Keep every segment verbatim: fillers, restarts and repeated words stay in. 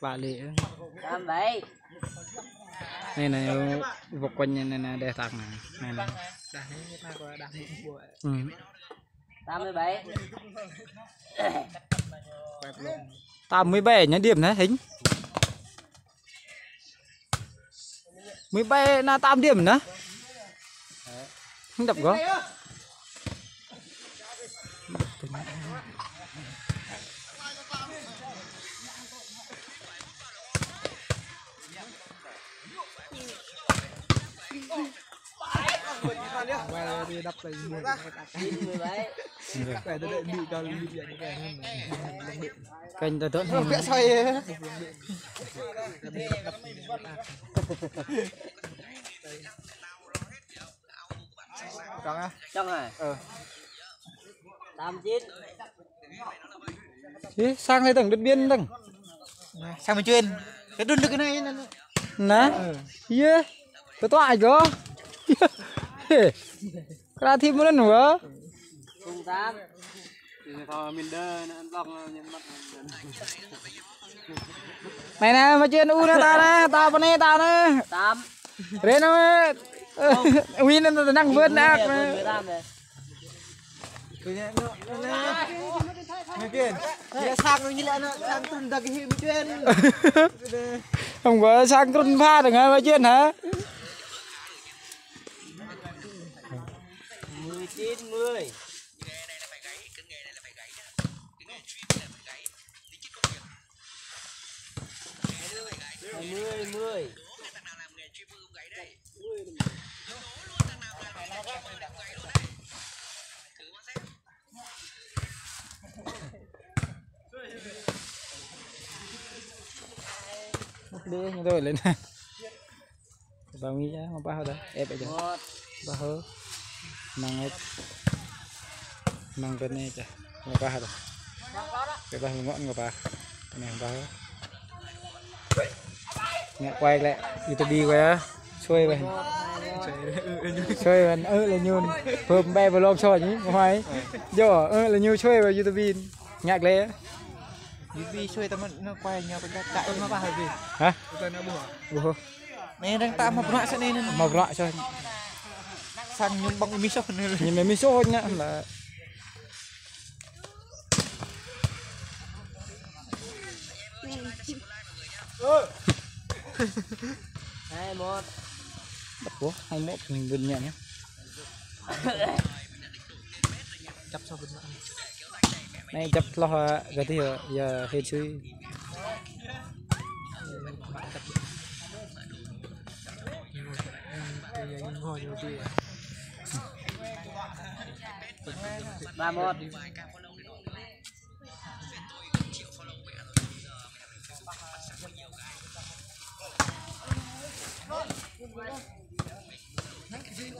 Klă lĕ. Tam bảy. Anai, anai, ơ, bŏk kuañ anai, anai, anai, đeh tang anai. Anai, anai. Đah anai, anai, đah anai. Ư. Tám mươi bảy. Tám mươi bảy nhá, điểm anai, Hính. Mười bảy anai tám điểm anai. Hính đập gol. Kênh tôi tốt hơn. Trong á? Trong hả? Ờ. Tám chín. Ih, sang anai tơ̆ng, Điện Biên tơ̆ng. Nah, sang mơčuen. Kơdŭn dơ̆ng anai, anai. Nah. Ơ. Iya. Kơtuă aja. Hê. Kra thi mơ̆n wă. Không tám. Anai, anai, mơčuen u anai ta anai, ta pơ anai ta anai. Tám. Rê anai, ơ, ui anai ta năng bơ̆t nak anai. Mơčuen. Ya sang ñu lĕ anai, sang trŭn đah kơ hĭ mơčuen. Không có sang trŭn pha được hả, mơčuen hả? Mười chín mười. Mười mười. Đi, ñu đuổi lên. Ba mi ya, mă pah dah. Ep aja. Một. Pah hơ. Năng ep. Năng kơ anai aja. Mă pah dah. Kơ pah ngŏ ngă pah. Anai pah hơ. Ngă quay lĕ. YouTube quay á. Sui wen. Sui wen. Ơ lĕ ñun. Pơm ƀe vlog soi ñu. Mă hai. Jo, ơ lĕ ñu sui wen YouTube. Ngă lĕ. Bibi sui tơmăn anai quay ñu pơjăt. Mă pah hơ bi. Hah? Ƀuh. Anai đang ta mă bruă sơ anai anai. Mă bruă sơ. Sang ñu ƀơ̆ng mi sô anai. Ñu mi sô ñu lĕ. Hai một. Đập ƀuh, hai một mình bình nhận nhé. Chụp sao bình luận. Anai chụp hloh, ơ, gah tih, ơ, ya hên sui. Ba một.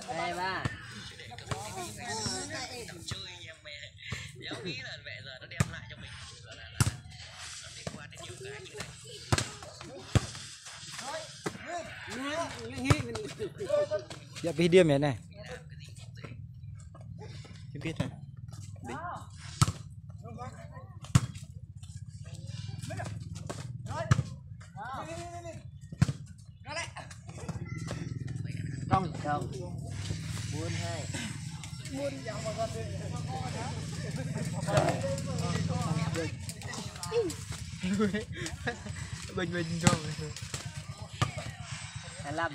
Ê, ba. Djă pih đia mĕt anai. Djă pih anai. Đi. Trong, trong. Buôn hai. Bình, bình trong. Hai lăm.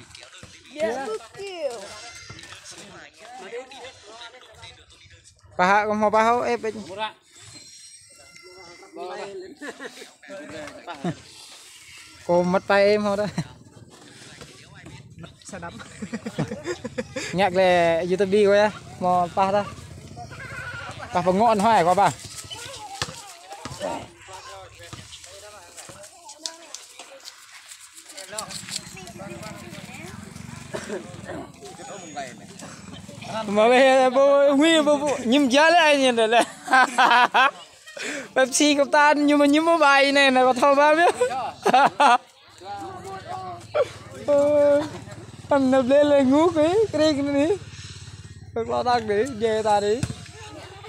Djă kơkiu. Pah hă, kâo hmâo pah hă, ĕp ĕp. Kâo mơ̆t pah ĕp hmâo đah. Sa đăp. Ngă glaĭ YouTube kâo yơh, hmâo pah đah. Pah pơngŏ anŭn hă kâo pah. Mă weh, ƀu, ngui, ƀu, ƀu, ñim jal ai ñen đah lĕ. Pepsi kơtan, ñim, ñim ƀai anai, anai kâo thâo ba biă. Ơ, anŭn blơi lĕ nguk ih, kring anai. Kơ klŏ đak đih, djai ta đih.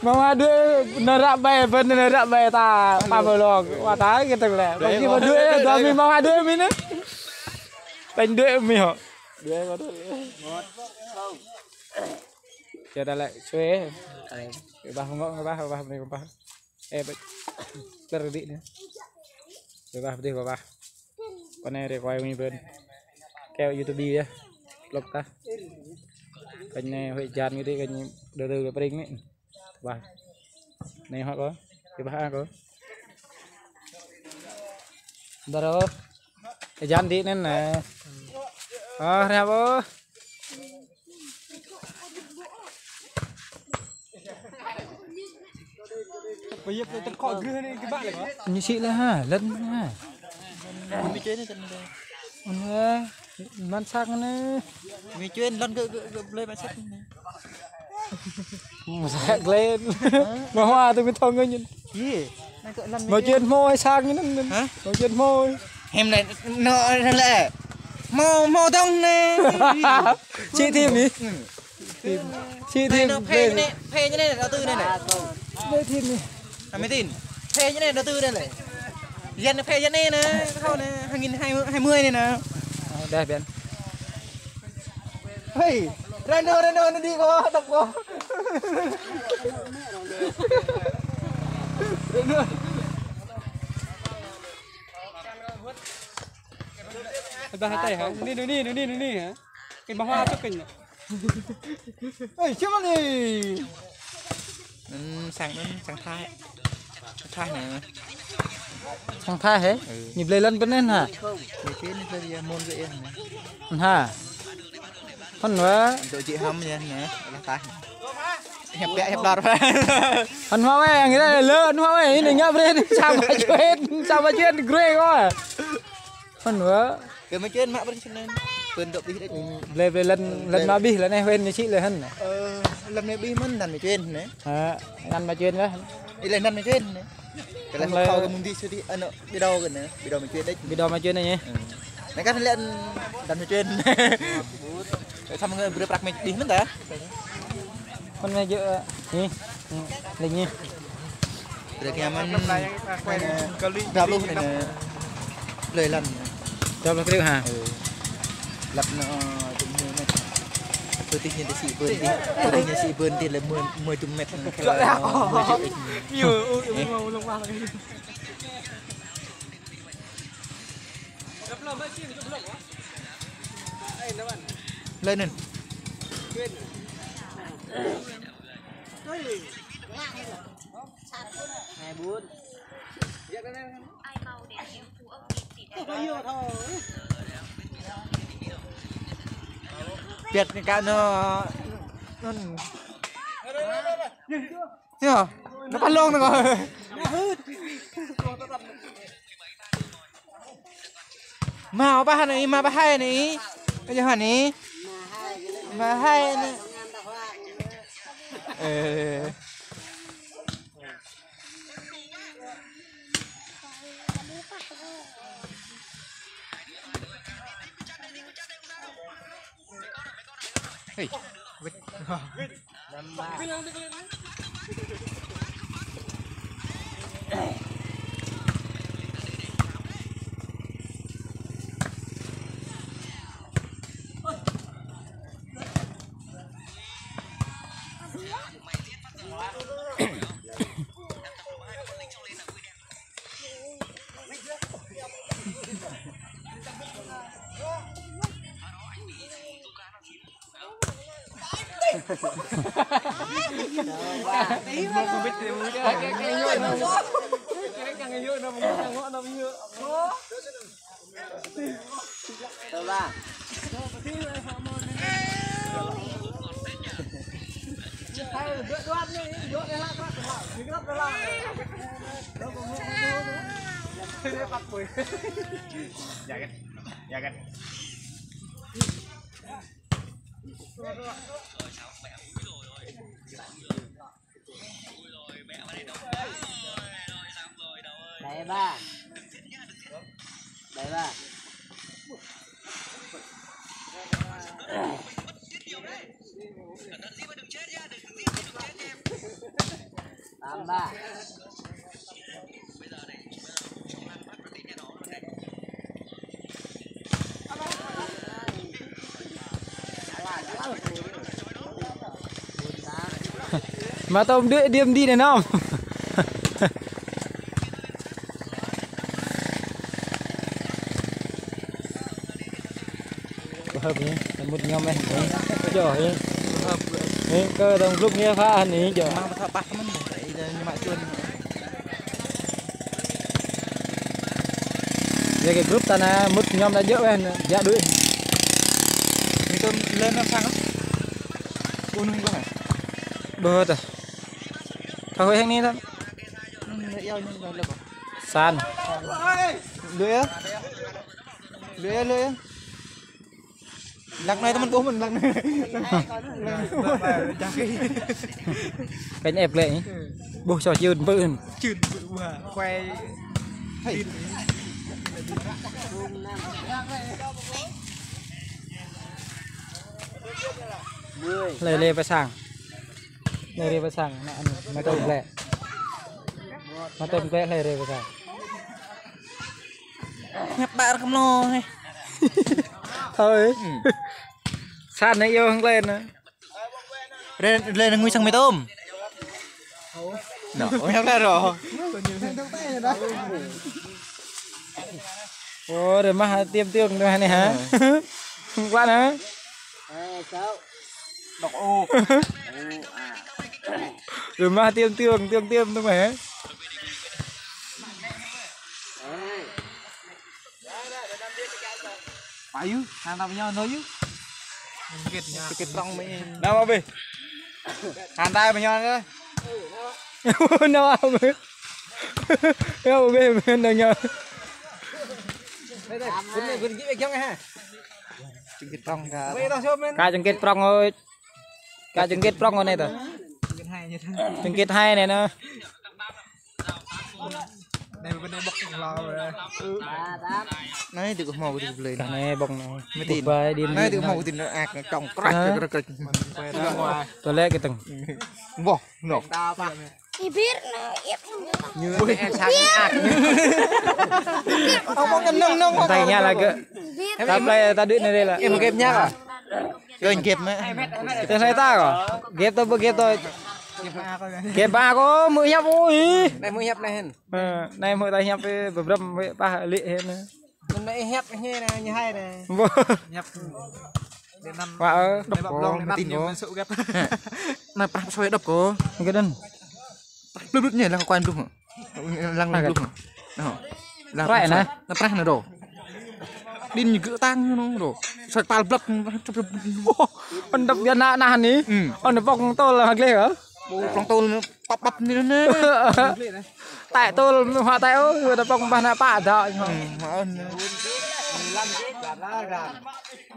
Mơ̆ng wa đuaĭ nao ră ƀai, ƀơi nao ră ƀai ta, pă mơlong, wa ta kơ tơ̆ng lĕ. Ƀơi ki wa đuaĭ, dua mi mơ̆ng wa đuaĭ mi anai. Ƀing đuaĭ mi hŏ. Đuaĭ wa đuaĭ. Čơ ta lĕ, čuê. Kơƀah pơngŏ, kơƀah, kơƀah, kơƀah. Ơ, ƀĕ. Lơr đĭ anai. Kơƀah, pơdih kơƀah. Pơ anai rơkơi mi ƀơi. Kơ YouTube yơh. Vlog tah. Kơ anai huĭ jan kơ đĭ, kơ anai đơ đơ kơ pring anai. Kơƀah. Anai hŏ kơ. Kơƀah hă kơ. Dah rơ̆. Huĭ jan đĭ anŭn anai. Ơ, rơngiă ƀôh. Ñu sĭ lĕ ha, lŏn ha. Anŭn, mơ̆n sak anai. Mi čuen lŏn gơ̆, gơ̆, gơ̆ blơi mă sat anai. Mă sat glen. Mă hua tui mi thong ngơ ñin. Yê. Mă čuen hmâo ai sak ñin anŭn. Hă? Mă čuen hmâo. Hem anai, anŭn lĕ. Hmâo, hmâo dong anai. Sĭ thim anai. Thim. Sĭ thim. Anai, anŭn phê anai, phê anai, đầu tư anai. Phê thim anai. Anai mi tin. Phê anai, đầu tư anai lĕ. Yan phê yan anai anai, kâo anai, hai nghìn hai mươi anai anai. Ơ, đah biă. Hei, Reno, Reno, anai đĭ kâo, tŏp kâo. Reno. Dah hơtai hă? Anai, anai, anai, anai hă? Kơ mă hua čŏk kơ ñu. Ê, čơma anai? Anŭn sang, anŭn sang Thái. Sang Thái anai. Sang Thái hă? Ừ. Ñu blơi lŏn pơ anai hă? Ñu blơi lŏn pơ anai hă? Anŭn hă? Hăn wa. Dŏ jĕ hăm yơh anai, lŏn Thái. Hiăp biă, hiăp đar. Hăn wa wai, ang rai lơ, hăn wa wai, anai ngă brơi, sang mă čuen, sang mă čuen, grê kơ. Hăn wa. Kơ mă čuen mă brơi čuen anai. Pơn dŏ abih đĕč. Blơi, blơi lŏn, lŏn mă abih lŏn anai, wên ñu sĭ lĕ hăn. Ơ, lŏn mă abih mơ̆n anăn mă čuen anai. Hă, anăn mă čuen lĕ. Ih lĕ anăn mă čuen anai. Kơ lĕ hăn wa thâo kơ mơ̆ng đih sui đih, anŭn, ƀiă đô kơ anai, ƀiă đô mă čuen đĕč. Ƀiă đô mă čuen anai. Anai kăn lĕ anăn mă čuen. Samơ̆ ngă brơi prăk mă abih mơ̆n ta. Kăn mă jơ̆, ơ, anai, anai, lĕ anai. Brơi kơ mơ̆n, ơ, dua pluh anai, ơ, blơi lŏn. Dua pluh kơđi hă? Ừ. Lăp anŭn, ơ, tŭm ñu anai. Pơtih ñu tơ sĭ bơn tih, pơtih ñu sĭ bơn tih lĕ mơi, mơi tŭm mĕt anŭn. Mơi tŭm mĕt. Ñu, ơ, ơ, mơi lŏng wah. Lơi anŭn. Hai bốn. Piăt ñu kă anŭn. Anŭn. Yơh, anŭn pah lông anŭn kơ. Mă pah anai, mă pah hai anai. Kơ yơh anai. Mă hai anai. Ơ. Hei. Đẩy ba. Đẩy ba. Tám ba. Mă tôm đuaĭ đêm đĭ anai năm. Hợp nhỉ, mŭt ñom ĕh. Jŏ nhỉ. Hợp. Ĕh, kơ tơ̆ng blŭk nhé pha anai jŏ. Mang pơthâo pah mơ̆n. Ih, ñu mă čun. Yua kơ grup ta anai mŭt ñom đa jŏ ĕh, jă đuaĭ. Ñu tôm lĕ nao sang ôh. Ƀu nung ƀơh hă? Ƀơh tah. Thâo huĭ hăng anai tah. Nao yua ñu lĕ ƀơh. Sang. Đuaĭ yơh. Đuaĭ yơh, đuaĭ yơh. Lăng anai tơmĕn ƀuh mơ̆n, lăng anai. Kơnh ĕp lĕ. Ƀuh sô čưn pưn. Čưn pưn ƀuh. Khoai. Hei. Lĕ lĕ pơsang. Lĕ lĕ pơsang. Anai, anai. Mă tôm lĕ. Mă tôm lĕ lĕ lĕ pơsang. Ngăp ƀă rơkăm nô hĕ. Thôi. Sang anai yua hăng lĕ anai. Lĕ, lĕ ngui sang mơtôm. Nô, ngăp ƀă rơkăm nô. Ơ, rơmah tiêm tương rơmah anai hă? Hăng klă anai. Đọc ô. Rơmah tiêm tương, tương tiêm tương hă? Pă yơh, hăng ta pơño nô yơh. Kơkĕt prŏng mơ̆n. Nao mă bĕ. Hăng ta pơño nô. Nao mă bĕ. Nao mă bĕ, mơ̆n đang ño. Čơkĕt prŏng kơ. Kơ čơkĕt prŏng ơi. Kơ čơkĕt prŏng anai tah. Čơkĕt hai anai nô. Anai tơ̆ kơ hmâo kơ tơ̆ blơi. Anai ƀơ̆ng anai. Mơ̆ tin. Anai tơ̆ kơ hmâo kơ tơ̆ anai kơ čŏng krăk krăk krăk. Tơlĕ kơ tơ̆ng. Ƀôh, nô. Ibir na, ip. Ñu em sang ak. Ông nông nông. Tay ña lagi. Tap lĕ ta đuaĭ anai lĕ. Em game ña lah. Kơ game mơ̆. Tơlơi ta kơ. Game tơ ƀu game tơ. Game ba kơ mơ̆ hiăp ui. Anai mơ̆ hiăp anai hĕn. Ơ, anai mơ̆ ta hiăp ƀu brăm ƀu pah lĕ hĕn. Anai hiăp hĕn anai, ñu hai anai. Ƀu. Hiăp. Wa ơ. Đŏp kơ, mơ̆ tin kơ. Anai prah soi đŏp kơ. Kơ đan. Blŭt blŭt ñu lăng kơ kuan blŭt. Lăng blŭt. Nô. Lăng prah anai. Anai prah anai đô. Đĭn ñu gơ̆ tang ñu nô đô. Soi kơpal blăk. Wah, anai đŏp biă anai anai anai. Anai pŏk tơl hăng gleh hă? Pŏk tơl păp păp anai anai. Tĕ tơl mơ̆ hă tĕ ơi, anai pŏk ƀah anai pă dŏ.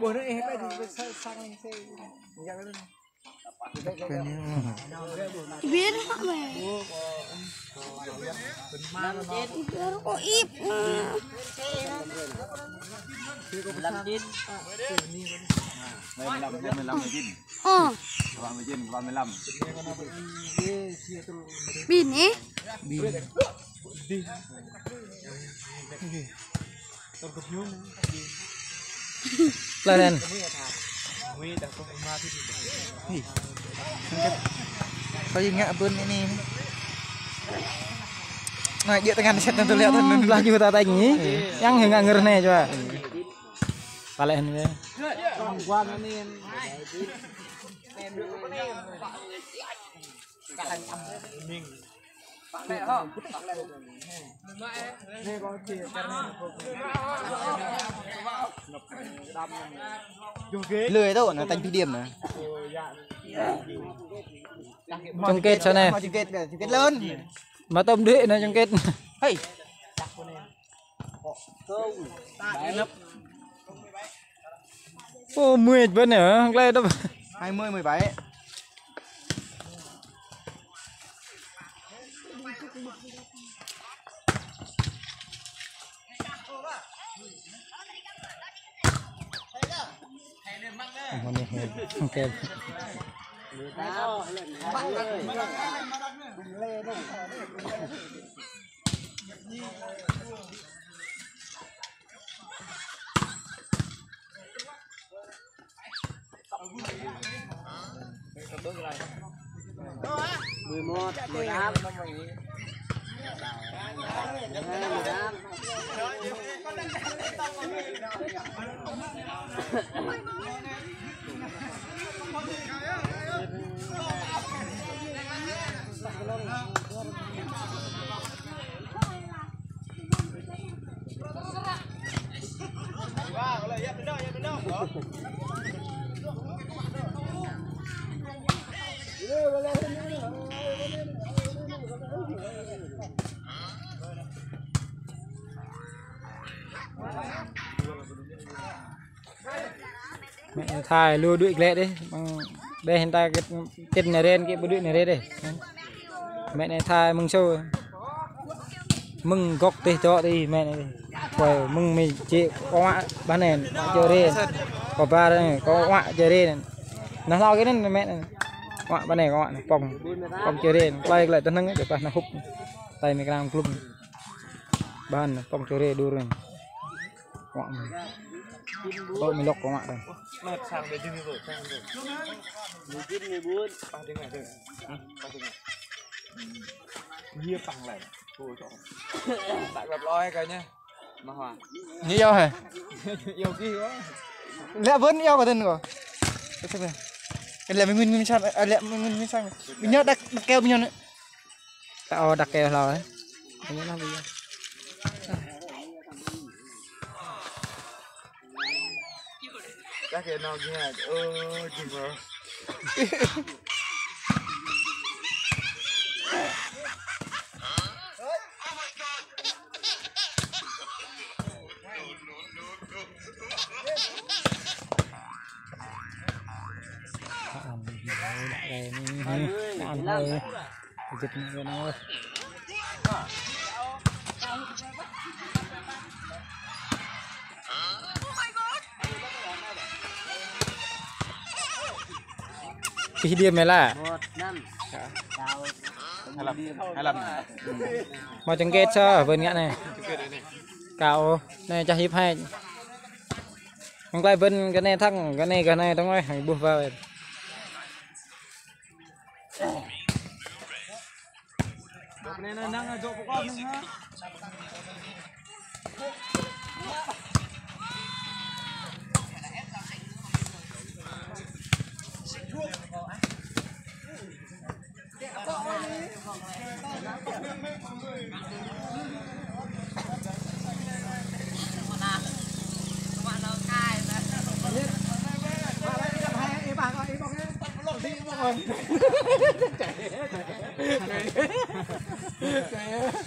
Ƀuh anai ih pĕ sang. Biar hak meh. Biar kok ip. Lam jin. Lam, lam, lam, lam, lam, lam. Oh. Lam jin, lam, lam. Bini. Bini. Lah, Dan. Ih. Kau ingat pun ini. Nah, dia tengah set nanti lihat, nanti belah juga tak tanya. Yang nggak ngerti coba. Balik ini. Lười đâu, nó tanh phi điểm mà. Chung kết sao nè? Chung kết, chung kết luôn. Mà tôm đuổi nó chung kết. Hey. Ô, mười bên hả? Lê đâu? Hai mươi, mười bảy. Ơ, mơnuih, ơ, kĕ. Mười một, mười tám. Mĕ Thai lu đuaĭ glĕ đih. Ƀing đeh hơnta kĕt, kĕt nơren kĕ ƀu đuaĭ nơren đih. Mĕ Thai mơ̆ng sô. Mơ̆ng gŏk tih čŏ tih mĕ anai. Kuai mơ̆ng mĕ čĕ kơ wă ƀah anai, wă čơrê. Kơ ƀar anai, kơ wă čơrê anai. Nah hlâo kơ anai mĕ anai. Wă ƀah anai, kơ wă anai, pŏng. Pŏng čơrê anai. Klai klai tơhnăng čơpah nah hŭp. Tai mĕ kơnang klŭm. Ƀah anai, pŏng čơrê dur anai. Kơ wă anai. Tŏ mĕ lŏk kơ wă anai. Mĕt sang ƀe jing ƀu, sang ƀe. Mungkin nih, Bun. Pah dengar, deh. Hah? Pah dengar. Iya, pah lain. Tuh, cok. Tak gelap loe kayaknya. Mah, wah. Ñu iâu hă? Iâu kih, wah. Lĕ bơ̆n iâu kơ tơ̆n kơ. Lĕ mơ̆ng mơ̆ng mơ̆ng sang, lĕ mơ̆ng mơ̆ng mơ̆ng sang. Ñu đăk, đăk keo ñu. Ta ơ đăk keo hlâo, ơ. Ñu nao bơyă. Chắc kơ nao gih, ơ, jing ơ. Ăn hơi. Kejut anai kơ anai. Pih đia mĕ la. Một, năm. Hai lăm, hai lăm. Mă chung kết sơ, ƀing ngă anai. Kâo, anai čah hip hai. Mơ̆ng klai ƀing kơ anai thăng, kơ anai, kơ anai tong ai, ƀuh ƀa.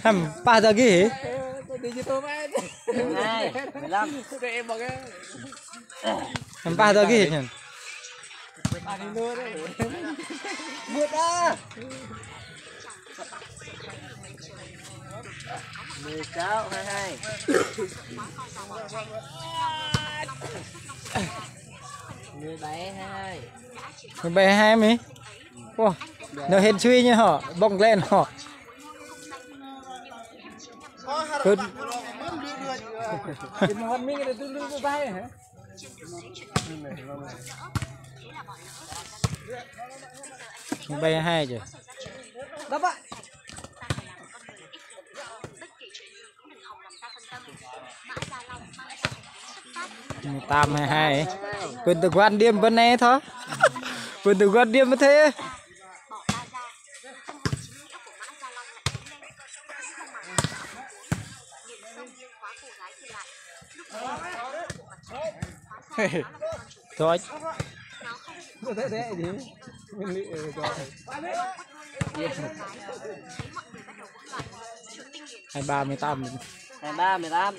Hăm, pah tơ gih hĭ? Hăm, pah tơ gih hĭ? Mượt à. Mười sáu hai hai. Mười bảy hai hai. Mười bảy hai hai mi. Ơ, nao hên sui ñu hŏ, bŏng glen hŏ. Kơ-, mười bảy hai chứ. Mười tám hai hai. Quên tự quan điểm bên này thôi. Quên tự quan điểm bên thế. Thôi. Hai ba mười tám. Hai ba mười tám.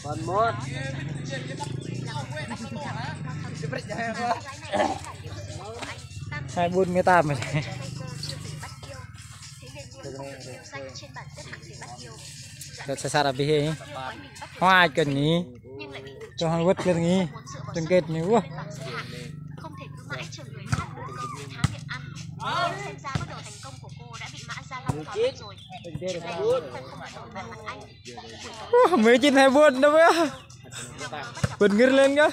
Còn một. Hai bốn mươi tám. Sa sa ra bih. Hoa kơ ni. Cho hai vứt lên nghi. Chung kết ni, ua. Ua, mười chín hai bốn đó ƀơ. Vứt ngir lên kơ.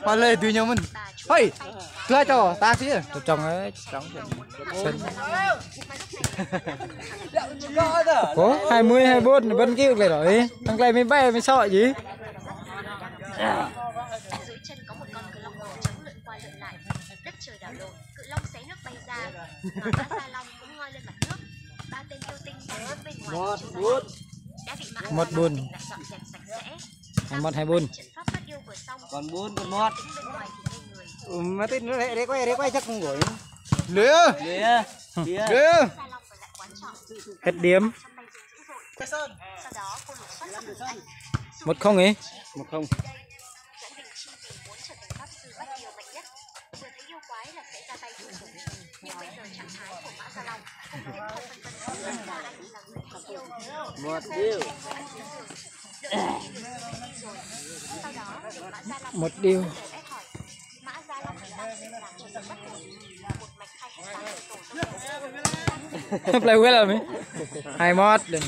Hoa lê tui ñu mơ̆n. Hơi, tui ai čô, ta sĭ. Tui trong, ơ, trong. Ơ, hai mươi hai bốn, bơ̆n kiu lĕ rồi. Tăng lĕ mười bảy, mười sáu chứ. Dưới chân có một con cờ long màu trắng lượn qua lượn lại. Đất trời đảo lộn, cự long xé nước bay ra. Và Mã Gia Long cũng ngoi lên mặt nước. Ba tên yêu tinh đang đứng bên ngoài. Một bún. Đã bị Mã Gia Long tỉnh lại dọn dẹp sạch sẽ. Hai một hai bốn. Trận pháp bắt yêu vừa xong. Còn bốn, còn một. Tính bên ngoài thì ngây người. Ừ, mà tin nó rẽ, rẽ quay, rẽ quay chắc không gửi. Lừa. Lừa. Lừa. Gia Long ở lại quán trọ. Hết điểm. Sau đó cô lục soát các hình ảnh. Một không ấy. Một không. Doãn Đình Chi vì muốn trở thành pháp sư bắt yêu mạnh nhất. Vừa thấy yêu quái là sẽ ra tay vô cùng. Nhưng bây giờ trạng thái của Mã Gia Long cũng khiến Phong Vân Vân nhận ra anh là người anh yêu. Một điều. Một điều. Play well mi. Hai một đừng.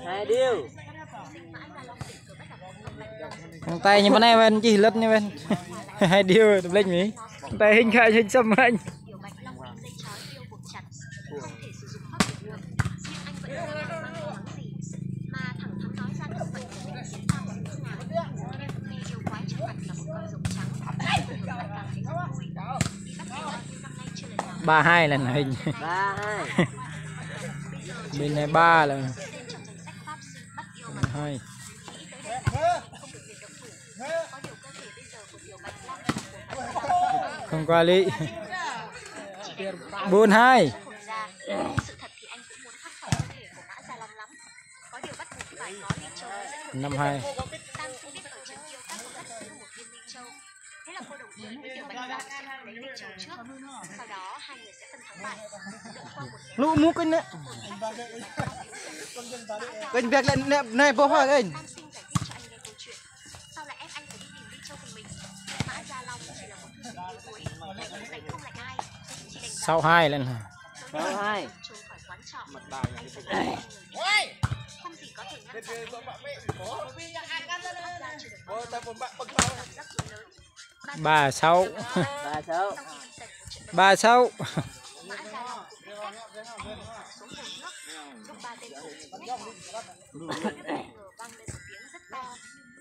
Hai điều. Thằng Tây ñu bơnai wen, čih lĕ ñu wen. Hai điều, tơblĕč mi. Thằng Tây hinh khai, hinh sâm hanh. Ba hai lần hinh. Ba hai. Bên này ba lần. Hai. Không qua lị. Bốn hai. Năm hai. Thế là cô đồng ý với Kiều Bạch Long sẽ lấy Minh Châu trước. Sau đó hai người sẽ phân thắng bại. Lụa mŭk kơ anai. Kơ anai biă lĕ anai, anai boh hă kơ anai. Tam Sinh giải thích cho anh nghe câu chuyện. Sau là ép anh phải đi tìm Minh Châu cùng mình. Mã Gia Long chỉ là một thư sinh yếu đuối, lại không lạnh ai, chỉ đành Sáu hai lên hả? Sáu hai. Trốn khỏi quán trọ. Anh sẽ không người. Không gì có thể ngăn cản anh. Mã Gia Long cũng biết cách. Ba sáu. Ba sáu. Ba sáu. Mã Gia Long cũng biết cách. Anh nhảy thẳng xuống hồ nước. Ba tên khủng bố hét to, bất ngờ vang lên một tiếng rất to.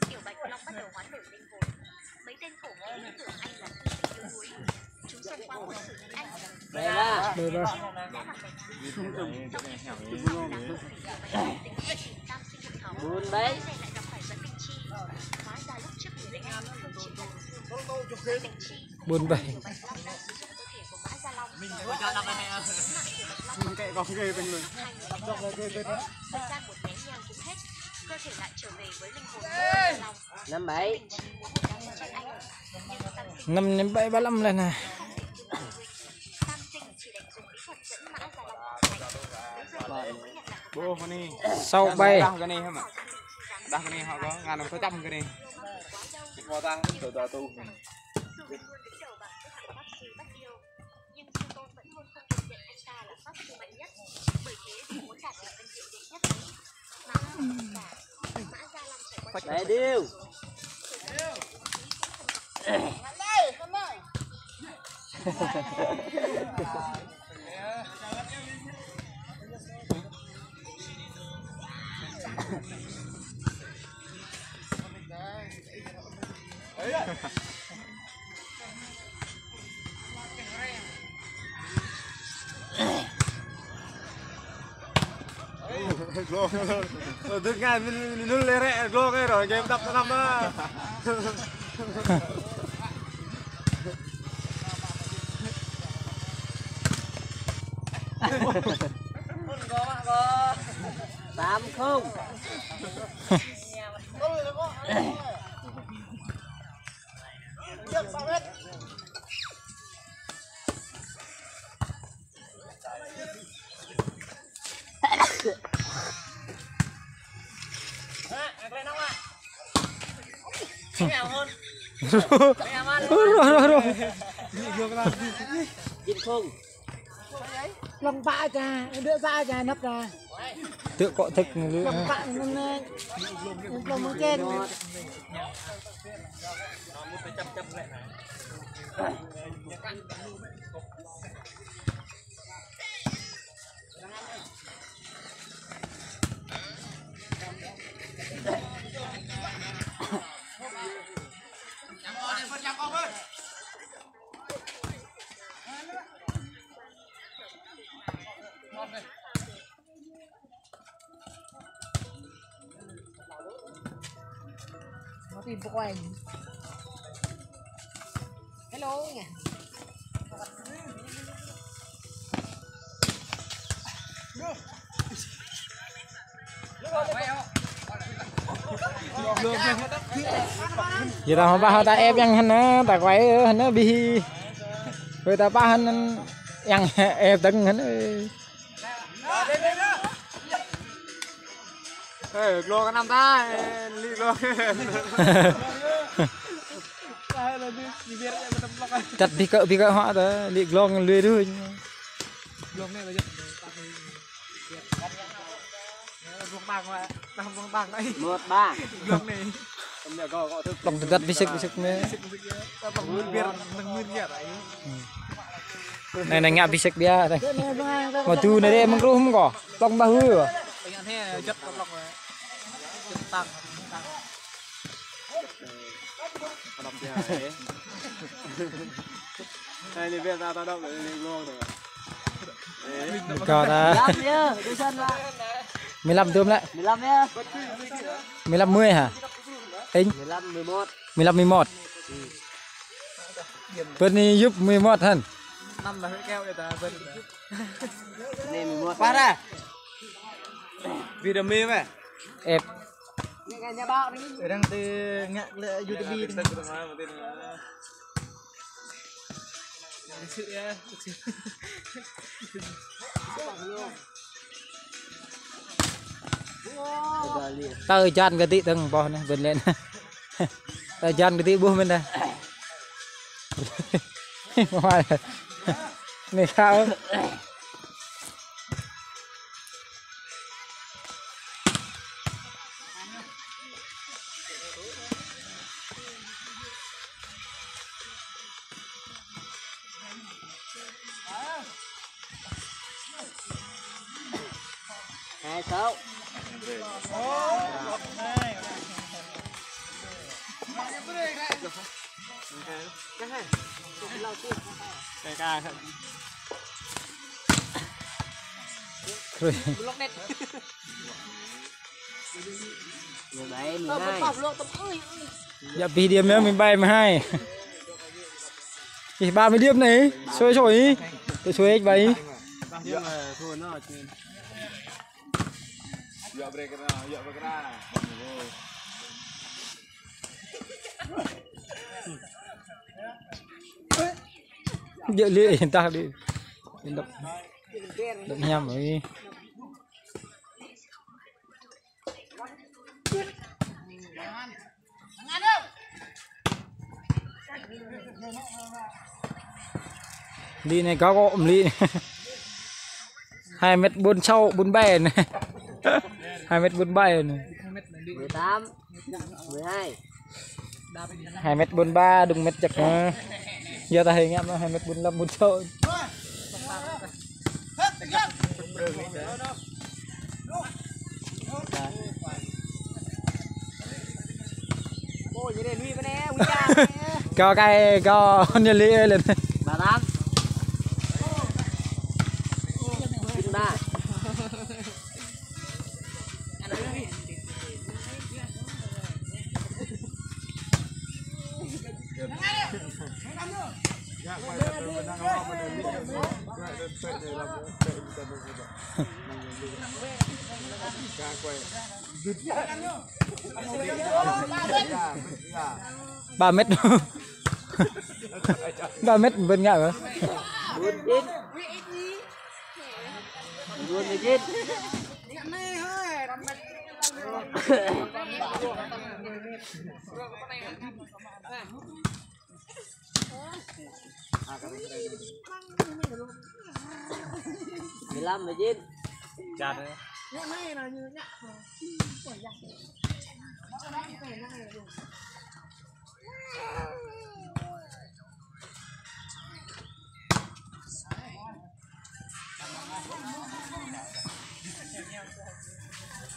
Tiểu Bạch Long bắt đầu hoán đổi linh hồn. Mấy tên khủng bố tưởng anh là thiên địch yếu đuối. Chúng xông qua một sự anh. Đây ba. Đây ba. Trong khi đó, Tiểu Bạch Long đang không thể tìm tam sinh hạch máu. Bun bay. Nay lại gặp phải Duẫn Minh Chi. Hóa ra lúc trước người đánh anh không chỉ là Duẫn Minh Chi. Bun bay. Tiểu Bạch Long đang sử dụng cơ thể của Mã Gia Long. Mình có cho năm mươi hai. Kệ có ghê bên mình. Thời gian một nén nhang cũng hết. Cơ thể lại trở về với linh hồn Mã Gia Long. Năm bảy. Năm bảy ba lăm lên nè. Bố, hôm nay. Sáu bảy. Đah cái này hả mà? Đah cái này họ có ngàn năm sáu trăm cái này. Cái kho ta, tụi ta tu. Đại điều. Glông. Đứt ngay, min, min, min, lê rẽ, glông cái rồi, game đập năm á. Tám không. Rô, rô, rô. Long pă ča, đơ pă ča, năp ča. Tơ kŏ tơk ngă lư. Long pă ngă nă. Long mơ̆ng čen. Mati bukan. Hello, ya. Yua ta hơbah ta ĕp yang hơnă, ta kuai hơnă bih. Wơi ta pah hơnă yang ĕp tơ̆ng hơnă. Ê, glông kơ năm ta, ê, lĭ glông. Čăt bih kơ, bih kơ hŏ ta, lĭ glông lui đuh. Glông anai. Một ba. Glông anai. Glông tơdăt bih sĕk, bih sĕk anai. Glông mưn biar, glông mưn biar. Anai, anai ngă bih sĕk biă anai. Mă tu anai dê mơ̆ng ruh mơ̆ng kâo. Glông ƀah hư. Anai, anai biar ta, ta đọc lại glông anai. Mơ̆ng kâo ta. Mười lăm yơh, dui sân lah. Mười lăm tơm lĕ. Mười lăm yơh. Mười lăm mười hả? Tính. Mười lăm mười một. Mười lăm mười một. Bơni yŭp mười một hăn. Năm là hơi keo vậy ta, bơni. Anai mười một. Pah ra. Video meme. Ĕp. Đang tơ ngă lĕ YouTube. Tơ jan kơ tĭ tơ̆ng boh anai, bơ̆n lĕ. Tơ jan kơ tĭ ƀuh mơ̆n ta. Anai khă. Rồi. Djă pih điêm yơh, mĭn ƀai mơ̆ hai. Ih, ba mĭn điêm anai, sui sui. Tơ sui ih ƀai. Djơ̆ lĕ, ih, tah đi. Dŏ, dŏ hiam ih. Đi anai kâo kơ mlĭ. Hai mét ƀôn sâo ƀôn ƀai anai. Hai mét ƀôn ƀai anai. Mười tám, mười hai. Hai mét ƀôn ba, đung mét čăk hă. Yua ta hơi ngă mơ̆ hai mét ƀôn lăm ƀôn sâo. Kâo kai kâo ñu lĕ ơi lên. Ba tám. Chín ba. Ba mét. Ba mét ƀing ngă hă? Mười lăm, mười chín. Chặt.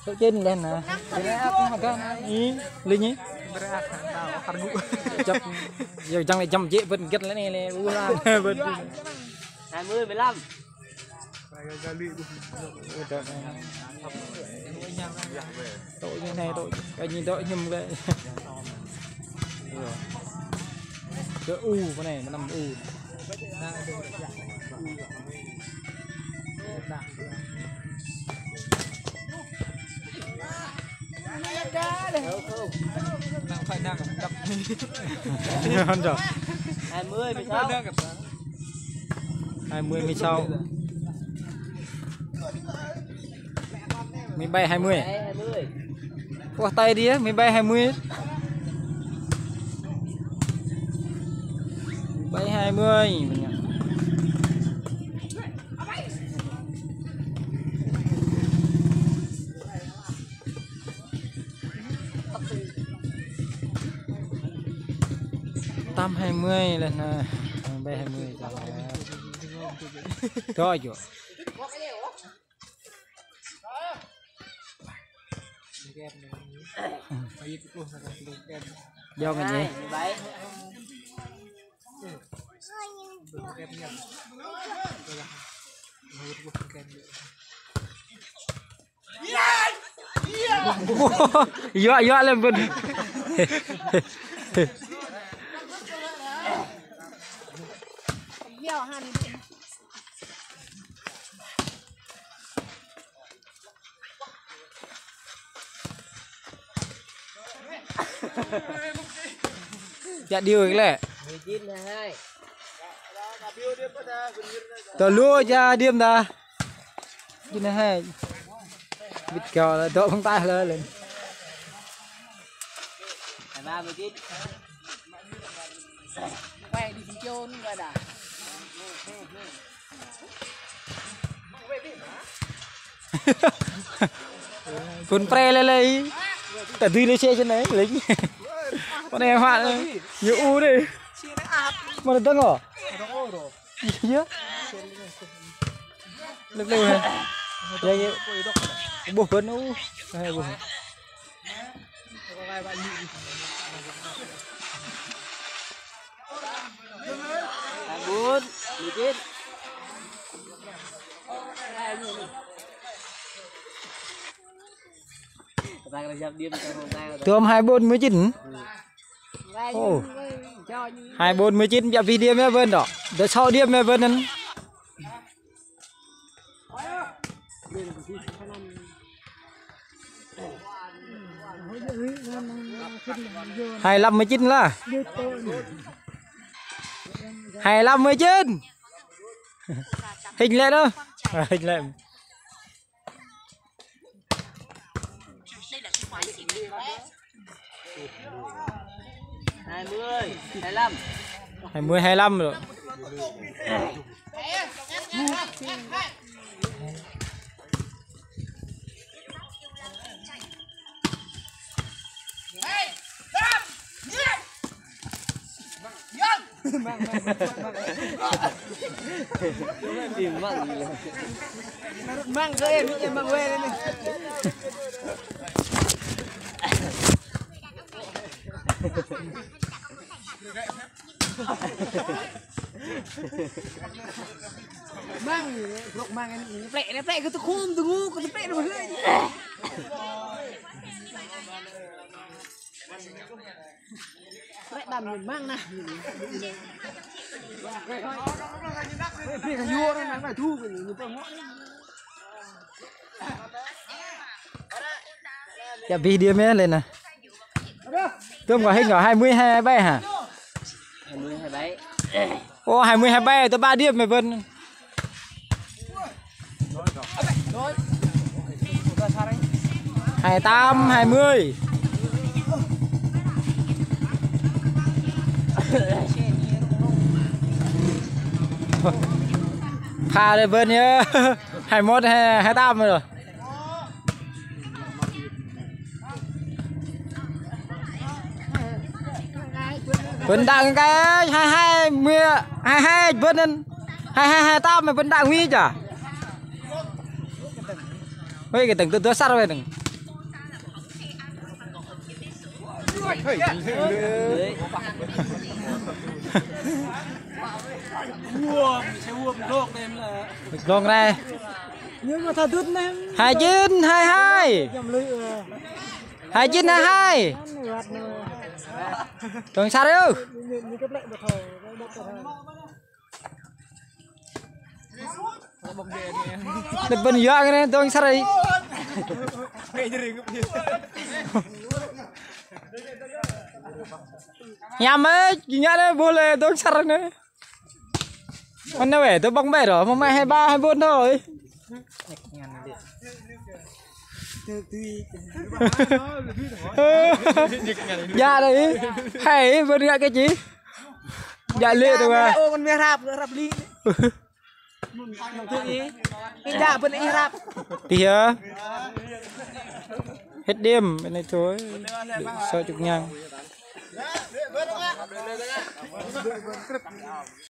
Tŏ čen leh anai. Ih, lĕ ñu. Jăp. Yua jăng lĕ jăm jĕ bơ̆t gĕt lĕ anai lĕ. Ua la bơ̆t. Hai mươi, mười lăm. Ui, dŏ anai. Dŏ ñu anai, dŏ. Kơ ñu dŏ hiam kơ. Kơ u, pơ anai, mơnăm u. Hai mươi, mười sáu. Hai mươi, mười sáu. Mười bảy, hai mươi. Hai mươi. Ua, tay đi, mười bảy, hai mươi. Mười bảy, hai mươi. Tám hai mươi lĕ anai. Bảy hai mươi. Đó chứ. Dŏ ngă ñu. Yua, yua lĕ bơ̆n. Čă điêu lĕ. Tơ lu čă điêm ta. Jin hai. Bit kâo lĕ dŏ phung taih lĕ lĕ. Phun pre lĕ lĕ. Ta dui lĕ xe xe anai lĕ. Pơ anai hă. Ñu u đê. Mơ̆ dơ̆ng ôh. Iya. Lĕ lĕ. Yang ƀuh bơ̆n ôh. Hai ƀuh. Hai ƀuh, Mujin. Tơm hai ƀuh Mujin. Ô. Hai ƀuh Mujin, biă pih điêm mơ̆ bơ̆n dŏ. Dŏ sŏ điêm mơ̆ bơ̆n anŭn. Hai lăm Mujin lah. Hai lăm Mujin. Hinh lĕ đôč. Hinh lĕ. Hai mươi, hai lăm. Hai mươi, hai lăm rồi. Măng kơ em, em măng wê đây này. Măng, brŏk măng anai, plĕ anai, plĕ kơ tơkhum, tơngu, kơ tơplĕ anai. Rek đam ñu măng nah. Rek, rek, rek. Rek, rek, rek, rek. Biă pih điêm mơ̆ lĕ nah. Tơm kơ hing kơ hai mươi hai bảy hă? Hai mươi hai bảy. Ô, hai mươi hai bảy, tơ ba điêm mơ̆ bơ̆n. Hai tám, hai mươi. Pha lĕ bơ̆n yơh. Hai mốt, hai, hai tám rồi. Bơ̆n đang cái hai hai mươi, hai hai bơ̆n anŭn. Hai hai, hai tám mơ̆ bơ̆n đang nguy chă. Wei, kơ tơ̆ng tơ dua sar wei tơ̆ng. Glông anai. Hai chín hai hai. Hai chín hai hai. Dong sar yơh. Tơ̆ bơ̆n yua kơ anai dong sar ai. Ñăm ơi, gih ngă anai ƀuh lĕ dong sar anai. Anai weh, tơ ƀơ̆ng ƀĕ rŏ, mơ̆ng mai hai ba hai bốn thôi. Djă đơi, hai bơ̆n ngă kơ či. Djă lĕ tơ wa. Ô, kơ meh rap, rap li. Ih, djă bơ̆n ih rap. Pih yơh. Hết điểm, bên này thôi. Đuaĭ sŏ čuk ñang.